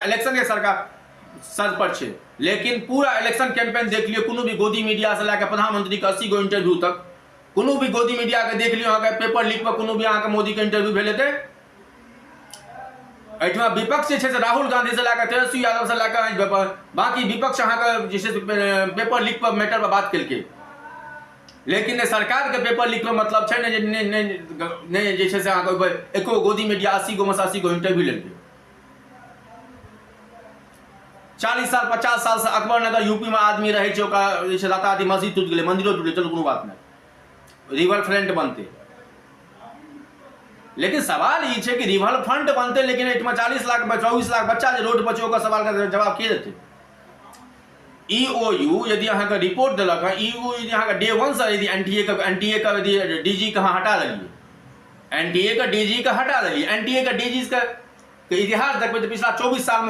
Election के सरकार sir पर छै। लेकिन पूरा इलेक्शन कैंपेन देख लियौ, कोनो भी गोदी मीडिया से लए कऽ प्रधानमंत्री के 80 गो इंटरव्यू तक, कोनो भी गोदी मीडिया के देख लियौ, अहाँके पेपर लीक पर कोनो भी अहाँके मोदी के इंटरव्यू भेल हेतै। एहिठमा विपक्ष जे छै से राहुल गांधी से लए कऽ तेजस्वी यादव से लए कऽ बाकी विपक्ष अहाँके जे छै से पेपर लीक पर मैटर पर बात केलकै। लेकिन ने सरकार के पेपर लीक पर मतलब छै ने जे नहि नहि जे छै से अहाँके ओहिपर एको गोदी मीडिया 80 गो मे 80 गो इंटरव्यू लेलकै। 40 साल 50 साल से अकबर नगर यूपी में आदमी रहे छै, ओकरा जे छै राताराती मस्जिद टूटि गेलै, मंदिरो टूटि गेलै, चलू कोनो बात नहि, रिवर फ्रंट बनतै। लेकिन सवाल ई छै कि रिवर फ्रंट बनतै, लेकिन एहिठमा 40 लाख 24 लाख बच्चा जे रोड पर छै, ओकर सवालके जवाब के देतै? ईओयू यदि अहाँके रिपोर्ट देलक हँ, ईओयू यदि अहाँके डे वन से यदि एनटीए के एनटीए के यदि डीजी के अहाँ हटा देलियै, एनटीए के डीजी के हटा देलियै, एनटीए के डीजी के इतिहास देखबै तऽ पिछला 24 सालमे